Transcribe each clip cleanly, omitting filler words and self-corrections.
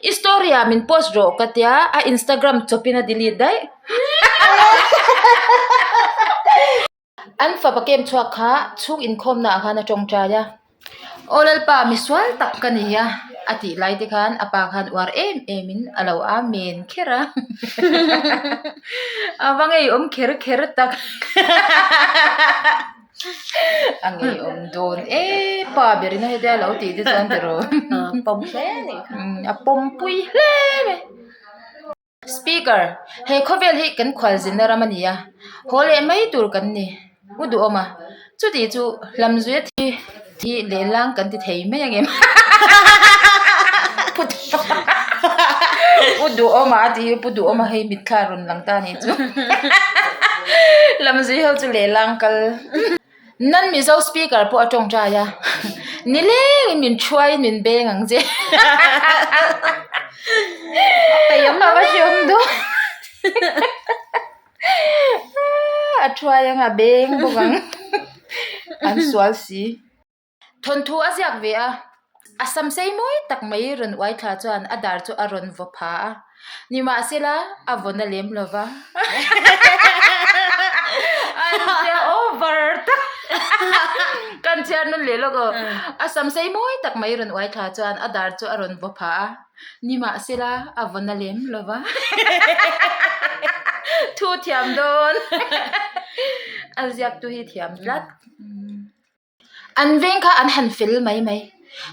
I story ah min post rawh ka tia a Instagram chawpin a delete daih. An fapa kem chhuak kha chhung inkhawmna ah khan a tawngtai a, Aw Lalpa misual tak ka ni a a tih lai te khan a pa khan uar em em in a lo amen kher a, a va ngeiawm kher kher tak a ngeiawm dawn e pa berin a hetia a lo tih te chuan tiraw pawm hle a nih kha a pawmpui hle mai. Speaker, He khawvel hi kan khualzinna ram a ni a, haw leh mai tur kan ni. U duhawm a, chuti chu hlamzuia thi thi lehlang kan ti thei mai ang em? Pu duhawm a ti hi Pu duhawm a hei mitthla rawn lang ta a nih chu. Hlamzui ho chu lehlang kal. Nan Mizo speaker pawh a tawngtai a, nilengin min thuaiin min beng ang che. A va hriawm dawn. A thuai anga beng bawk ang. An sual si. Thawnthu a ziak ve a, a sam sei mawi tak mai rawn uai thla chuan a dar chu a rawn vaw pha a. Nimahsela a vawn a lem lo va. An tia over tak. Kan chhiar nawn leh lawk aw. A sam sei mawi tak mai rawn uai thla chuan a dar chu a rawn vaw pha a. Nimahsela a vawn a lem lo va. Thu thiam dawn. A ziaktu hi thiam tlat. An veng kha an han fel mai mai.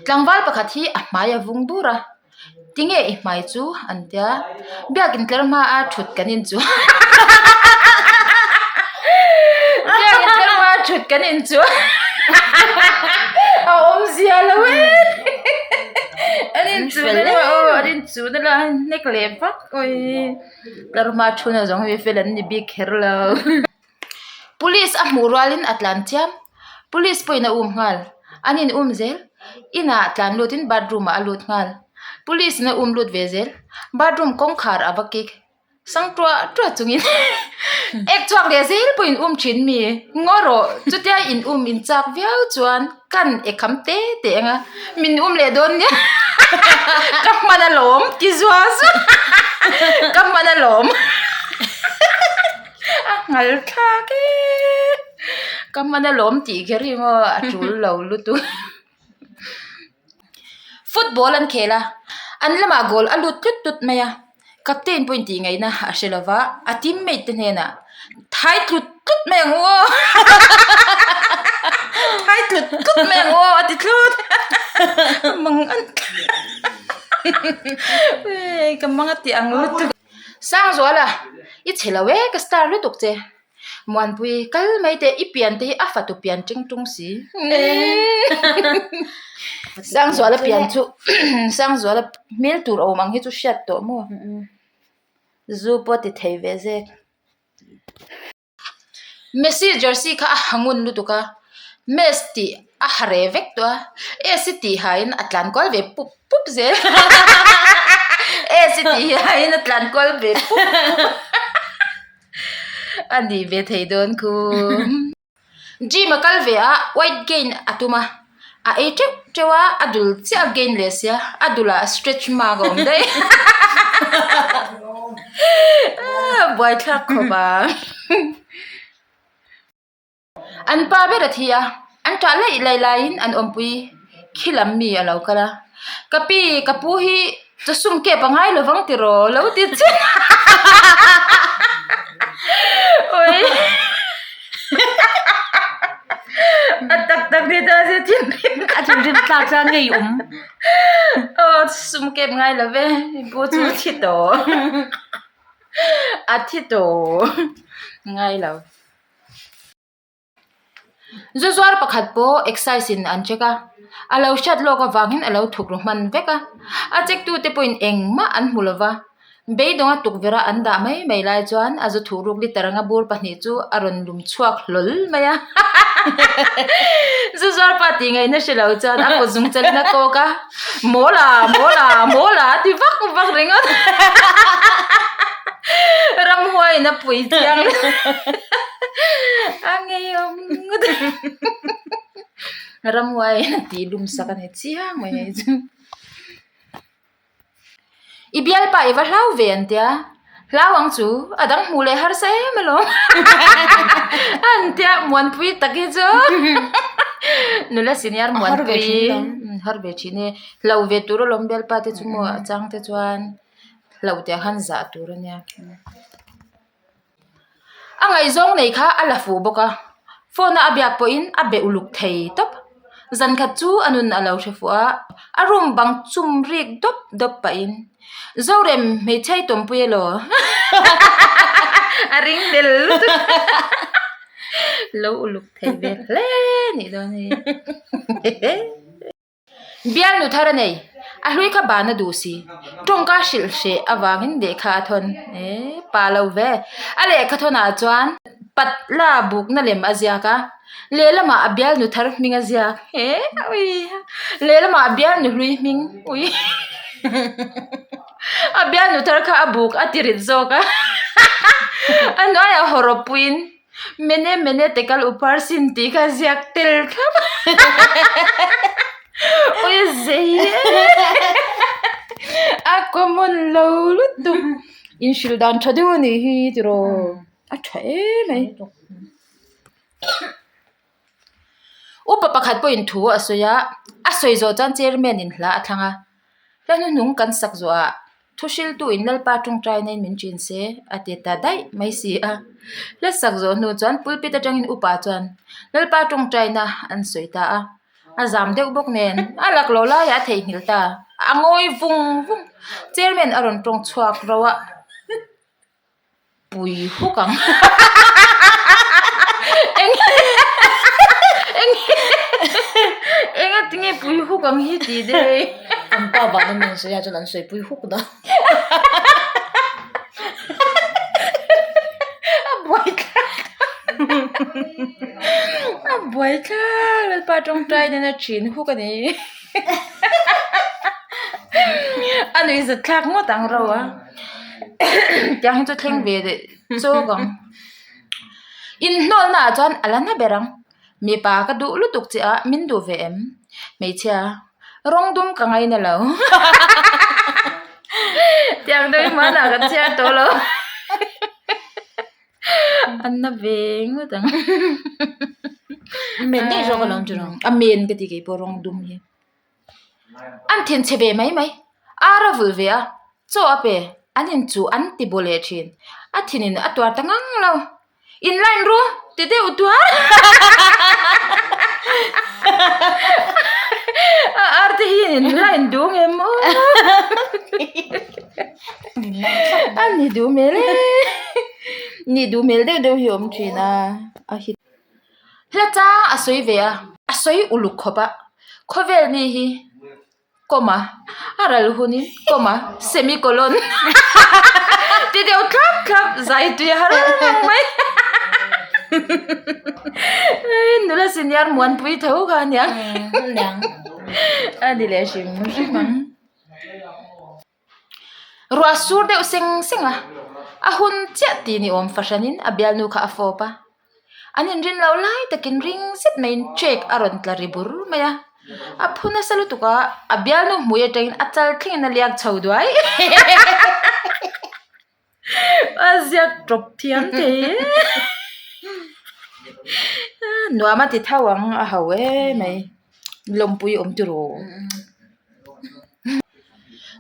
Tlangval pakhat hi a hmai a vung bur a, tinge i hmai chu an tia, biakin tler hma a thut kan in chu biakin tler hma a thut kan in chu a awmzia lo e an in chu na la aw an in chu na la hnek leh vak awii tler hma a thu na zawng hi fel an ni bik kher lo. Police a hmuh rualin a tlan chiam. Police pawhin a um nghal. An in um zel. Inah tlan lutin bathroom ah a lut nghal. Police in a um lut ve zel. Bathroom kawngkhar a va kik. Sang tuah tuah chungin ek chhuak leh zel pawhin um thin mi. Ngaw rawh chutia in um in chak viau chuan kan ekham te te ang a. Min um leh dawn nia. Ka hman alawm ti zual zual. Ka hman alawm. A nghal thlak e ka hman alawm tih kher hi maw a tul lo lutuk football an khel a an lamah goal a lut tlut tlut mai a captain pawhin tih ngaihna a hre lova a teammate te hnenah thai tlut tlut mai ang u aw thai tlut tlut mai ang u aw a ti tlut mang an ka mang a tih ang lutuk. Sangzuala, i chhe lo e, ka star lutuk che. Muanpui, kal mai teh, i pian te hi a fatu pian teng tung si. Sangzuala pian chu Sangzuala hmel tur a awm ang hi chu hriat tawh maw? Zu pawh ti thei ve zek. Messi jersey kha a ha ngun lutuk a, Mes tih a ha re vek tawh a, S i tih hain a tlan kual ve pup pup zel S i tih hain a tlan kual ve pup pup a nih ve thei dawn khu. Gym a kal ve a, weight gain a tum a, a ei teuh teuh a, a dul chiah a gain leh sia, a dulah stretch mark a awm daih buaithlak khawp a an pa ber a thi a an ṭah laih laih laiin an awmpui khi lam mi a lo kal a ka pi ka pu hi chawsum kep a ngai lovang tiraw lo ti chiah awii. A tak tak ni ta se thinrim a thinrim tlak chuan ngei awm aw sum kep ngai lo ve pu chu thi tawh a thi tawh ngai lo zu zuar pakhat pawh exercise in an check a a lo hriat lawk avangin a lo thuk ru hman vek a a check tu te pawhin engmah an hmu lo va. Beidawnga tukverh a an dah mai mai lai chuan a zu thuh ruk liter anga bur pahnih chu a rawn lum chhuak hlawl mai a zu zuar pa tih ngaihna hre lo chuan a kut zung chalin a kawk a mawl a mawl a mawl a a ti vak vak ringawt ramhuaiin a pui chiang a ngeiawm ngawt ramhuaiin a tih lum sak a ni chiang mai hei chu. I bialpa i va hlau ve an tia, hlau ang chu a dang hmuh leh harsa em alawm an tia Muanpui tak hi chu nula senior Muanpui har ve thin e, hlau ve tur alawm bialpa te chu maw a chang te chuan hlauh tih ah khan zah tur a nia. A ngaihzawng nei kha a la fuh bawk a, phone a a biak pawhin a be uluk thei tawp. Zan khat chu a nun a lo hre fuh a, a room bang chum rik dawp dawp pahin, Zorem hmeichhe i tawmpui elaw? A ring tel lutuk lo uluk thei ve hle nih dawn hi. Bialnu thar a nei, a hlui kha ban a duh si. Tawngka hrilh hreh avangin lehkha a thawn. Eee pa lo ve. A lehkha thawnah chuan patla bukna lem a ziak a, lehlamah a bialnu thar hming a ziak. Eee ui lehlamah a bialnu hlui hming ui a bialnu thar kha a buk a ti rit zawk a a hnuaiah hawrawp puiin. Mene mene tekal upar sin tih kha ziak tel thlap ui zei a common lo lutuk inhrilh dan tha deuh a nih hi tiraw a tha em mai. Upa pakhat pawhin thu a sawi a, a sawi zawh chuan chairman in hla a thlang a, hla hnuhnung kan sak zawhah thu hriltu in Lalpa tawngtai na in min ṭin se a ti ta daih mai si a, hla sak zawh hnu chuan pulpit atangin upa chuan Lalpa tawngtai na an sawi ta a, a zam deuh bawk nen a laklawh laiah a theihnghilh ta, a ngawi vung vung, chairman a rawn tawng chhuak rauh a. Pui huk ang. Enga tinge pui huk ang hi tih te hei. An pa vana min sawi a chuan an sawi pui huk dah. A buai thlak. A buai thlak Lalpa tawngtai nena thin huk a ni. A nuihzat thlak ngawt ang ro a. Tiang hi chu thleng ve leh chawk ang. Inhnawlna ah chuan a la na ber ang. Mipa ka duh lutuk che a, min duh ve em? Hmeichhia, rawng dum ka ngaina lo. Tiang deuh hi hmanah kan chhiar tawh lo. An na ve ngawt ang. Men daih zawk alawm chu rawng. A men ka ti keipawh rawng dum hi. An thinchhe ve mai mai. Ar a vulh ve a, chaw a pe, an inchuh an ti bu leh thin. A thinin a tuar ta ngang lo. In line ru ti deuh tuar. A ar te hi in line duh ngem aw. A ni duh hmel e. Ni duh hmel deuh deuh hi a awm thin a. A hit. Hla chang a sawi ve a, a sawi uluk khawp a, khawvel ni hi comma a ral hunin comma semicolon ti deuh thlap thlap zai tui a har reng mai nula senior muanpui tho kha ania a ni leh hrim hrim ang. Ruah sur deuh seng seng a, a hun chiah tih ni awm fahranin a bialnu kha a fawp a, an inrin loh lai takin ring zet maiin check a rawn tla ri bur mai a, a phu nasa lutuk a, a bialnu hmui atangin a chal thlengin a liak chho duai a ziak tawp thiam thei e nuam a ti tho ang a ho emai lawmpui awm tiraw.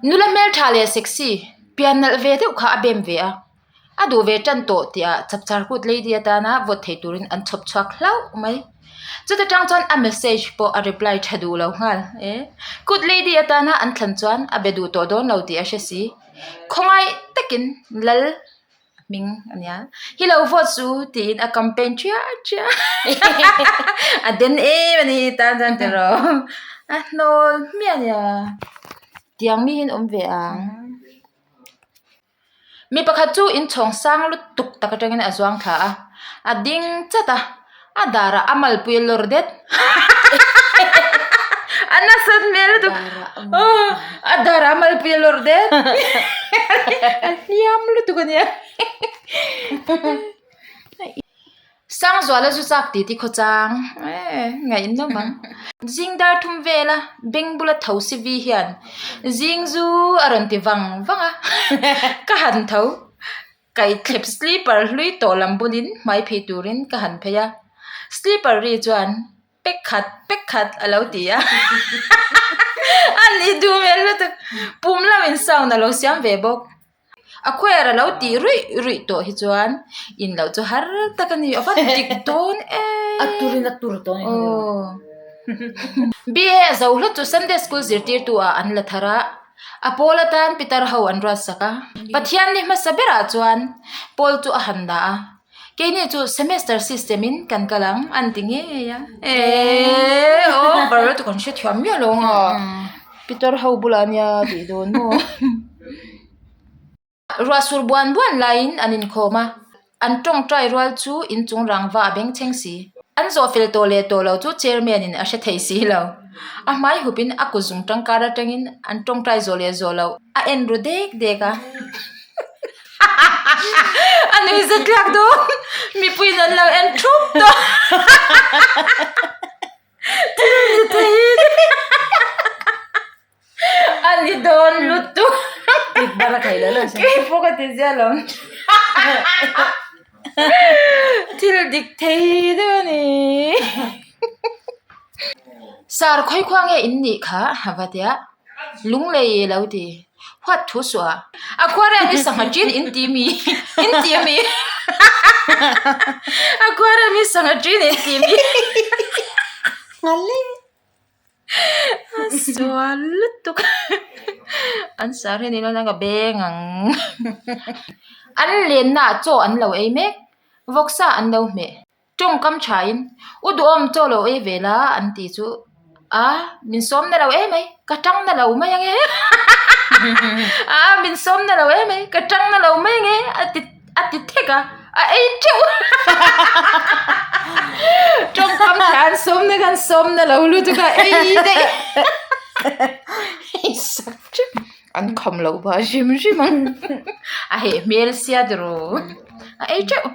Nula hmeltha leh sexy pian nalh ve deuh kha a bem ve a, a duh ve tan tawh tih ah chapchar kut lady atana vote thei turin an chhawp chhuak hlauh mai. Chuta tang chuan a message pawh a reply tha duh lo nghal e. Kut lady atana an thlan chuan a be duh tawh dawn lo tih a hre si. Khawngaih takin lal hming a nia hi lo vote chu tiin a campaign chiah chiah a den em a ni tan chuan tiraw a hnawl hmiah a nia tiang mi hi an awm ve ang mi pakhat chu inchhawng sang lutuk tak atangin a zuang thla a a ding chat a a darah a malpui a lawr det a nasat hmel lutuk a darah a malpui a lawr det a hliam lutuk a nia. Sangzuala zu chak tih ti khawchang eh ngaihnawm ang. Zing dar thum vela beng bula tho si vi hian zing zu a rawn ti vang vang a, ka han tho. Kaithlep slipper hlui tawh lam bulin hmai phei turin ka han phei a, slipper ri chuan pek khat pek khat a lo ti a, a ni duh hmel lutuk. Pum lamin sound a lo siam ve bawk. A khuaer a lo tih ruih ruih tawh hi chuan in loh chu har tak a ni, a va dik dawn em! A turin a tur tawh a ni. Aw. BA a zo hlut chu Sunday School zirtirtu ah an la thar a, a pawl atan pitar ho an ruat sak a. Pathian ni hmasa berah chuan pawl chu a han dah a, keini chu semester system in kan kal ang an ti ngei a. Eee over lutuk an hrethiam miah lo ang a. Pitar ho bulah nia tih dawn maw. Ruah sur buan buan laiin an inkhawm a, an tawngtai rual chu inchung rangva a beng thleng si. An zawh fel tawh leh tawh lo chu chairman in a hre thei si lo. A hmai hupin a kut zung tangkar atangin an tawngtai zawh leh zawh loh a en ru dek dek a. A nui zet thlak dawn, mipuiin an lo en thup tawh. Thil ni thei A ni dawn lutuk. Tik bar a khaih lo lo Kei pawh ka ti zia lo. Thil dik thei deuh a ni. Sar khawi khua nge in nih kha a va tia. Lunglei lo ti. Huat thu suh a. A khuarem hi sangha ṭin in ti mi? In ti mi? A khuarem hi sangha ṭin in ti mi? Nghal A sual lutuk an sar hian ilo nang a beng ang an lenna ah chaw an lo ei mek vawksa an lo hmeh tawngkam tha in u duhawm chaw lo ei ve la an tih chu a min sawm na lo em mai ka tang na lo mai ange a min sawm na lo em mai ka tang na lo mai ange a ti a ti thek a a ei teuh tawngkam thla an sawm na khan sawm na lo lutuk a ei daih hei sak teuh an kham loh phah hrim hrim ang a heh hmel sia tiraw a ei teuh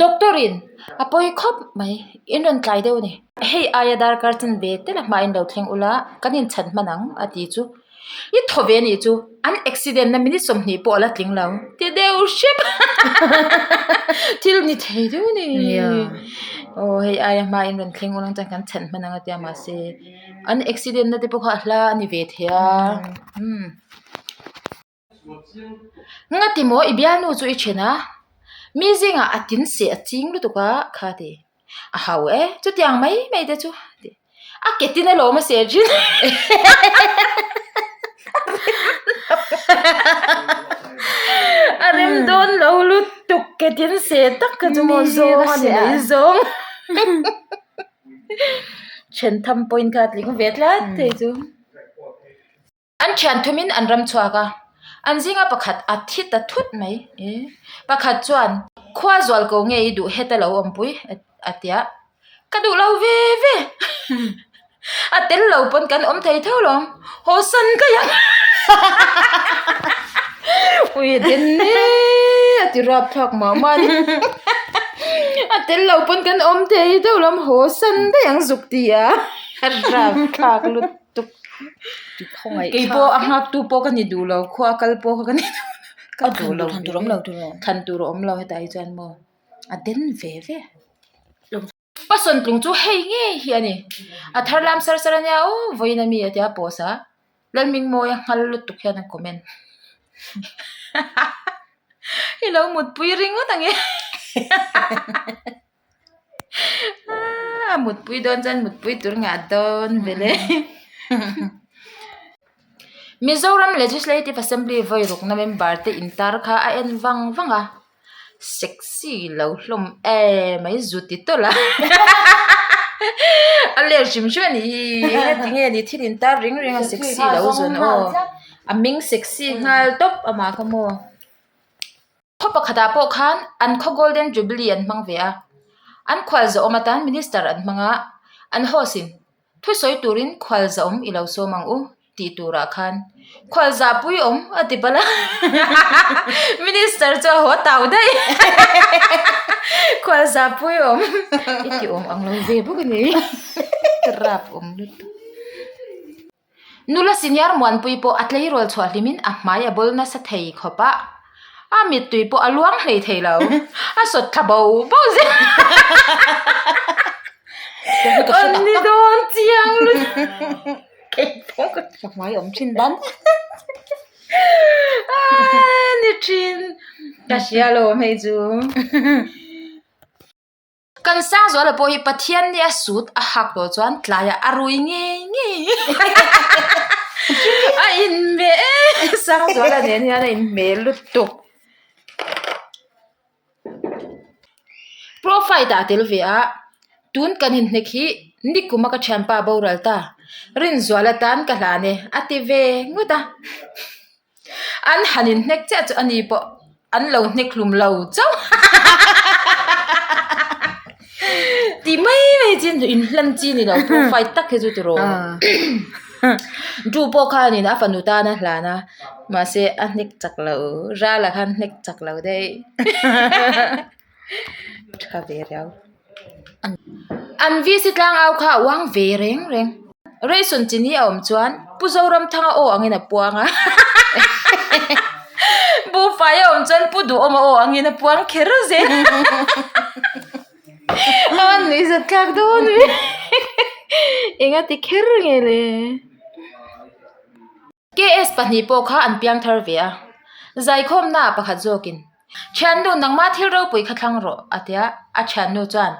doctor in a pawi khawp mai in rawn tlai deuh a ni hei aia darkar chan ve tel a hmain lo thleng ula kan inchhan hman ang a ti chu. I thaw ve anih chu an accident na minute 20 pawh a la tling lo ti deuh hrep thil ni thei deuh a ni aw hei aia hma in rawn thleng ula chuan kan chhan hman ang a tia mahse an accident na te pawh kha a hla a ni ve thei a umm ngati maw i bialnu chu i then a mi zingah a tin seh a ching lutuk a kha ti. A hau e, chutiang mai mai te chu a ke tin alawm a seh thin. A rem dawn lo lutuk ke tin seh tak kha chu maw zawng a ni mai zawng. Then tham point kha a tling ve tlat thei chu. An thian thumin an ram chhuak a, an zinga pakhat a thi ta thut mai. Pakhat chuan, Khua zual ko nge i duh heta lo awmpui? a ti a, Ka duh lo ve ve! A tel lo pawn kan awm thei tho lo, haw san daih ang! Ui den e! A ti rap thlak mah mah a ni. A tel lo pawn kan awm thei tho lo, haw san daih ang zuk ti a, a rap thlak lutuk. tuk kei pawh a nghak tu pawh ka ni duh lo khua kal pawh kha ka ni duh lo ka duh lo thlan tur awm lo tur thlan tur a awm lo hetah hi chuan maw a den ve ve pasawn tlung chu hei ngei hi a ni a thar lam sar sar ania aw vawiin ami a tia post a Lalhmingmawia nghal lutuk hian a comment i lo mutpui ringawt ang e. A mutpui dawn chuan mutpui tur ngah dawn vel e. Mizoram Legislative Assembly vawi rukna member te intar kha a en vang vang a, sexy lo hlawm em mai zu ti tawlh a. A let hrim hrim a nih hi, heti nge ni thil intar ring ring a sexy lo zawn aw. A ming sexy nghal tawp amah kha maw. Khaw pakhatah pawh khan an khaw Golden Jubilee an hmang ve a, an khualzawm atan Minister an hmang a, an host in thusawi turin khualzawm i lo sawm ang u tih turah khan khual zahpui awm a ti palh a minister chu a haw tau daih khual zahpui awm i ti awm ang lo ve bawk a ni rap awm lutuk. Nula senior Muanpui pawh a tleirawl chhuah hlimin a hmai a bawl nasa thei khawp a, a mittui pawh a luang hlei thei lo, a sawt thla bo bo zel an ni dawn chiang lutuk keipawh ka hmai awm thin dan ni thin ka hria lo hei chu. Kan Sangzuala pawh hi Pathian nia sut a hak tawh chuan tlaiah a rui ngei ngei a inhmeh e Sangzuala nen hian a inhmeh lutuk. Profile ah tel ve a, tun kan inhnek hi nikuma ka thianpa boral ta, Rinzuala tan ka hlan e a ti ve ngawt a. An han inhnek chiah chu ani pawh an lo hnek hlum lo chauh tih mai mai chin chu inhlan chi ni lo profile tak hi chu tiraw tu pawh khanin a fanu tan a hlan a mahse a hnek chak lo rala khan hnek chak lo daih tha ve riau. An VC tlangau kha a uang ve reng reng. Ration chini a awm chuan Pu Zoramthanga aw angin a puang a. Buhfai a awm chuan Pu Duhawma aw angin a puang kher zel. A nuihzat thlak dawn ve. Enga ti kher nge le. KS pahnih pawh kha an piang thar ve a, zaikhawmna ah pakhat zawkin, Thiannu, nangma thil ropui kha thlang rawh, a ti a, a thiannu chuan,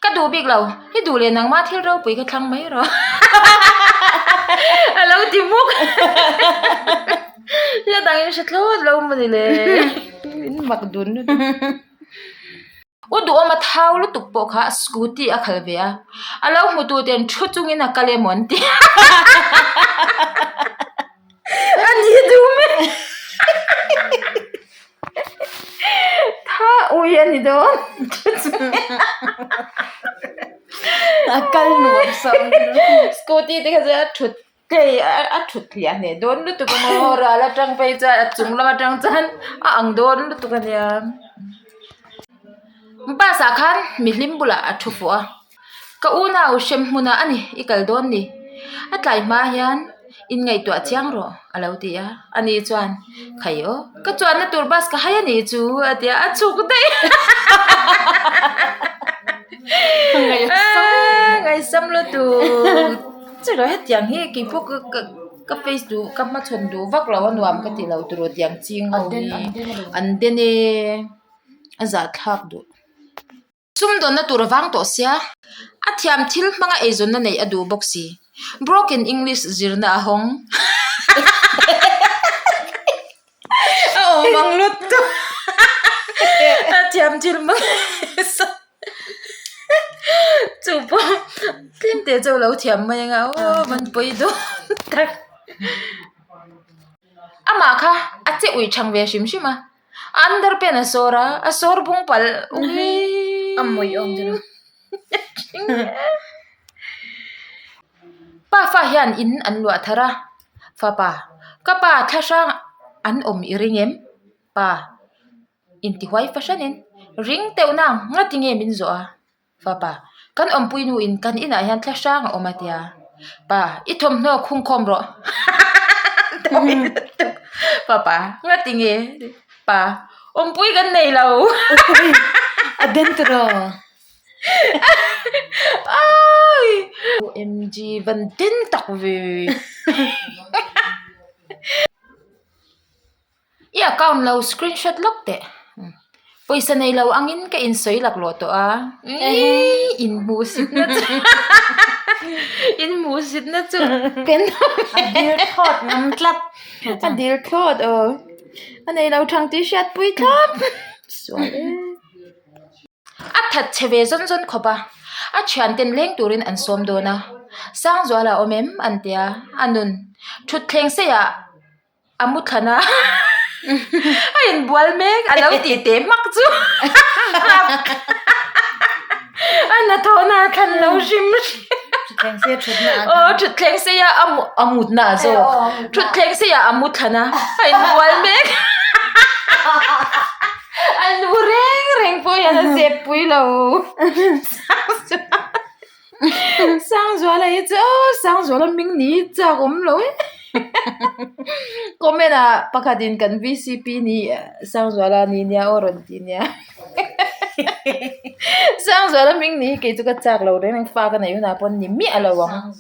Ka duh bik lo, i duh leh nangma thil ropui kha thlang mai rawh, a lo ti bawk. Hla dangin hre thlawt lo maw ni le, in mak dun lutuk. U duhawma thau lutuk pawh kha scooty a khal ve a, a lo hmu tu ten thu chungin a kal emaw an ti a ni duh mai tha ui a ni dawn thu chungin a kal nuam sam scooty te kha chuan a thut Hei a thut hliah hneh dawn lutuk a maw ral atang phei chuan a chung lam atang chuan a ang dawn lutuk a nia bus ah khan mihlim bulah a thu fuh a ka unau hrem hmunah a ni i kal dawn ni a tlai hma hian in ngaihtuah chiang rawh a lo ti a ani chuan khai aw ka chuanna tur bus ka hai a nih chu a ti a a chhuk daih ngaihsam lutuk. Chutah hetiang hi keipawh ka ka ka face duh ka hmachhawn duh vak lo a nuam ka ti lo tiraw tiang ching ho hi an den e a zahthlak duh. Sumdawnna tur a vang tawh sia a thiam thil hmanga eizawnna neih a duh bawk si broken english zirna a hawng a awm ang lutuk a thiam thil hmanga eizawn. Chu pawh tlem te chu alo thiam mai anga aw man pawi dawn tak amah kha a che ui thang ve hrim hrim a a under pen a sawr a a sawr bung palh uiii a mawih awm chu pa fa hian in an luah thar a fapa ka pa thla hrang an awm i ring em pa. Intihuai fahranin ring teuh nang nga tinge min zawh a? Fapa, Kan awmpui nuin kan inah hian thla hrang a awm a tia. Pa, I thawmhnaw khungkhawm rawh. Fapa, Nga tinge? Pa, Awmpui kan nei lo. A den tawh. Awi! OMG van den tak ve. I account lo screenshot lawk teh pawisa nei lo angin ka insawi laklawh tawh a eii inhmuhsit na chu inhmuhsit na chu pen a dil thlawt ngam tlat a dil thlawt aw a nei lo thang tih hriat pui thlap sual e a that chhe ve zawn zawn khawp a a thianten leng turin an sawm dawn a Sangzuala awm em an tia a nun thutthleng seiah. A mu thlan a a inbual mek a lo tih teh hmak chu a hnathawhna a thlan lo hrim hrim. Thutthleng sei a thutna ah. Aw thutthleng sei a a mutna ah zawk. Thutthleng sei ah a mu thlan a, a inbual mek. A nu reng reng pawh hian a zep pui lo. Sangzuala hi chu aw Sangzuala hming ni hi chak awm lo e. Comment ah pakhat in kan VCP ni Sangzuala ni nia aw rawn ti nia. Sangzuala hming ni hi kei chu ka chak lo reng reng fa ka neih hunah pawh ni miah lo ang.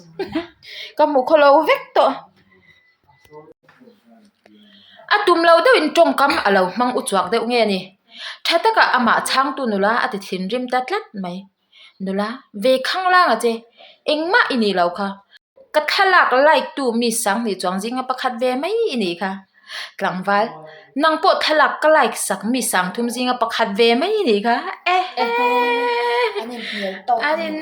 Ka hmu khaw lo vek tawh. A tum lo deuhin tawngkam a lo hmang u chhuak deuh nge ni. Tha taka amah chhangtu nula a ti thinrim ta tlat mai. Nula, ve khang lang a che, engmah i nih lo kha. Ka thlalak like tu mi sanghnih chuang zinga pakhat ve mai i nih kha. Tlangval, nang pawh thlalak ka like sak mi sangthum zinga pakhat ve mai i nih kha. Ehe! An inhnial tawk. An in,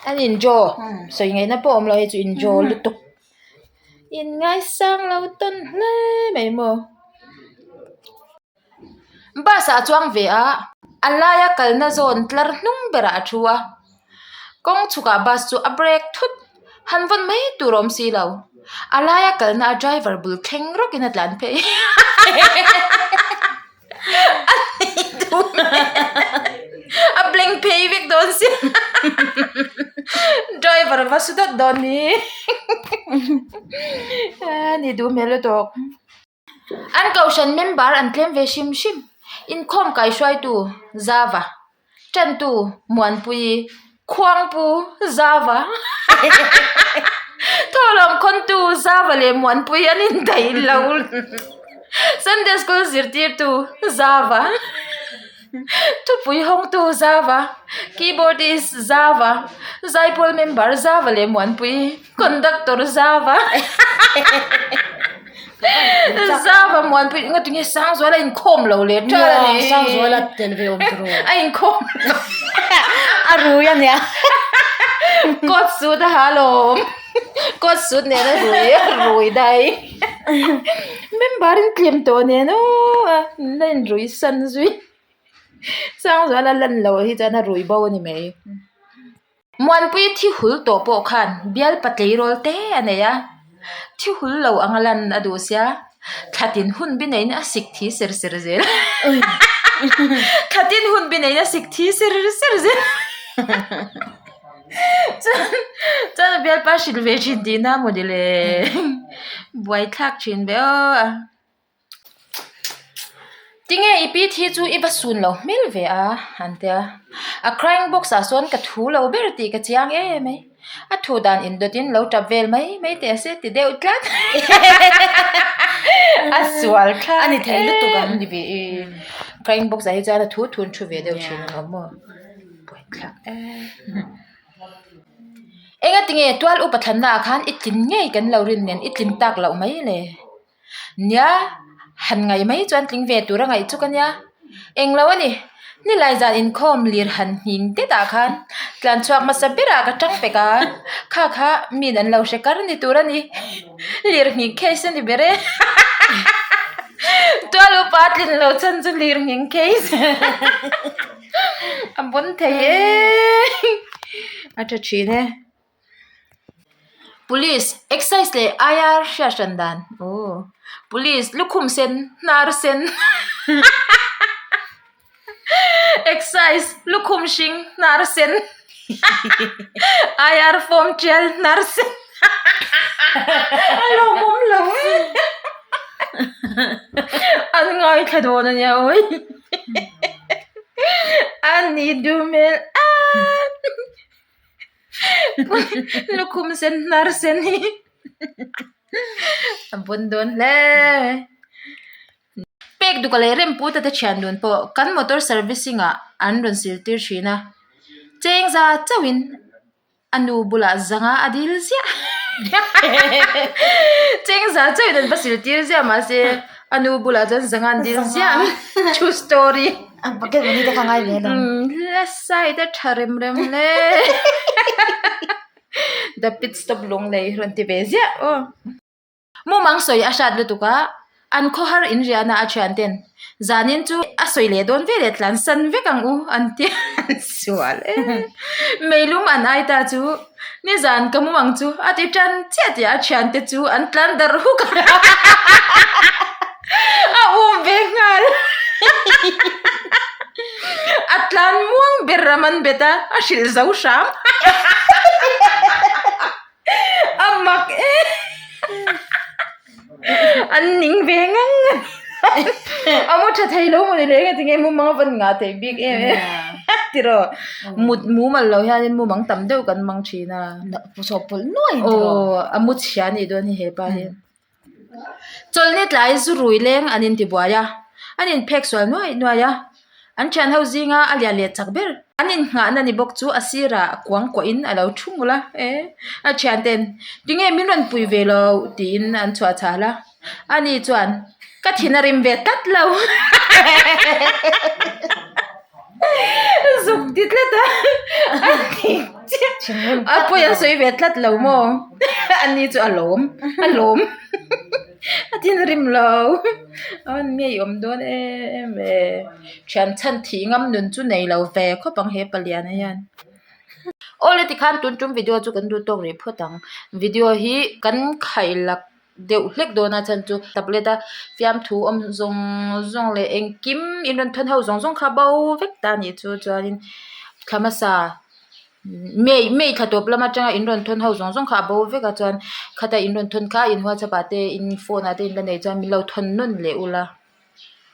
an in draw. Sawi ngaihna pawh awm lo hei chu in draw lutuk. In ngaisang lo tawn hle mai maw. Bus ah a chuang ve a, a laia kalna zawn tlar hnung berah a thu a, kawng chhukah bus chu a brake thut, han vawn mai tur a awm si lo, a laia kalna a driver bul thleng rawkin a tlan phei a blank phei vek dawn sia driver va su dawt dawn ni a ni duh hmel lutuk. An kohhran member an tlem ve hrim hrim. Inkhawm kaihruaitu Zava, Tantu Muanpui, Khuangpu Zava, Thawhlawm khawntu Zava leh Muanpui an indaih lo. Sunday school zirtirtu Zava, Thupui hawngtu Zava, Keyboardist Zava, Zaipawl member Zava leh Muanpui. Conductor Zava Zava Muanpui nga tinge Sangzuala inkhawm lo leh ṭal a ni. Sangzuala tel ve awm tawh a inkhawm lo a rui a nia coat suit a ha lawm coat suit nen a rui a rui dai member in tlem tawh nen aw a la inrui san zui Sangzuala lan loh hi chuan a rui bo a ni mai. Muanpui thi hul tawh pawh khan bial patleirawl te a nei a, thi hul lo anga lan a duh sia, thlatin hun bi neiin a sik thi ser ser zel thlatin hun bi neiin a sik thi ser ser zel chuan chuan a bialpa hrilh ve thin tihna maw ni le buaithlak thin ve aw a. Tinge i pi thi chu i va sun lo hmel ve a an tia a crying box ah sawn ka thu lo ber tih ka chiang em mai a thu dan indawt in lo tap vel mai mai teh se ti deuh tlat a sual thlak a ni thei lutuk ang ni ve e crying box ah hi chuan a thu thu an thu ve deuh thin ang maw buaithlak em. Engatinge tual upa thlanna ah khan i tlin ngei kan lo rin nen i tlin tak loh mai le. Nia, han ngaih mai chuan tling ve tur a ngaih chuk a nia. Englo a ni, nilai zan inkhawm lir han nghing det ah khan tlan chhuak hmasa berah ka tang pek a, kha kha min an lo hre kar ni tur a ni, lir nghing case a ni ber e. Tual upa tlin lo chhan chu lir nghing case a bawn thei e, a tha thin e. Police excise leh IR hriat hran dan aw police lukhum sen hnar sen excise lukhum hring hnar sen IR form tial hnar sen a lawmawm lo e an ngaithla dawn a nia awi a ni duh hmel a. Lukhum sen hnar sen hi a bawn dawn hle. Pek duka leh Remputa te thian dun pawh kan motor servicing ah an rawn zirtir thin a, cheng za chauhin a nu bulah zanga a dil ziah. Cheng za chauhin an va zirtir ziah mahse a nu bulah chuan zanga an dil ziah true story. A bucket money te kha ngai ve lo. La side a tha rem rem hle. The pit stop lung lei rawn ti ve ziah aw. Mumang sawi a hrat lutuk a. An khawhar in riahna a thian ten zanin chu a sawi leh dawn ve leh tlan san vek ang u an ti an sual e. Meilum an ai ta chu nizan ka mu ang chu a ti tan chiah tih a thian te chu an tlan darh huk a a um ve nghal a tlan muang ber ram an bet a a hrilh zo hram. A mak e an ning ve ngang a mu tha thei lo mawni le engati nge mumang a van ngah theih bik em em tiraw mut mumal lo hianin mumang tam deuh kan mang thin a pawlh nuai tiraw aw a mu chhia a nih dawn hi hepa hi. Chawlhni tlai zu rui leng an intibuai a, an inphek sual nuai nuai a, an thian ho zinga a lian leh chak ber. An innghahna ni bawk chu a sirah kuang kuahin a lo thu ngul a, e a thian ten tinge min rawn pui ve lo tiin an chhuah chhal a, ani chuan ka thin a rim ve tlat lo zuk ti tlat a a ti chiah a pawi a sawi ve tlat lo maw ani chu a lawm a lawm a thin a rim lo a ngeiawm dawn em e thian chhan thih ngam nun chu nei lo ve khawp ang he paliana hian awle tikhan tun tum video chu kan duh tawk rih phawt ang video hi kan khaih lak. deuh hlek dawn a chhan chu tablet a fiamthu awm zawng zawng leh engkim in rawn thawn ho zawng zawng kha bo vek ta a nih chu chuanin thla hmasa may may thla tawp lam atanga in rawn thawn ho zawng zawng kha a bo vek a chuan khata in rawn thawn kha in whatsapp ah te in phone ah te in la nei chuan min lo thawn nawn leh ula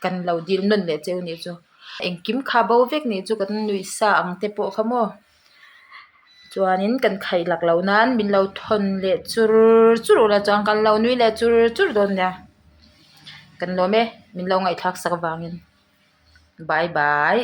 kan lo dil nawn leh cheu a nih chu engkim kha bo vek nih chu kan nuih sa ang te pawh kha maw. Chuanin kan khaih lak loh nan min lo thawn leh chur chur ula chuan kan lo nui leh chur chur dawn nia kan lawm e min lo ngaihthlak sak avangin bye bye.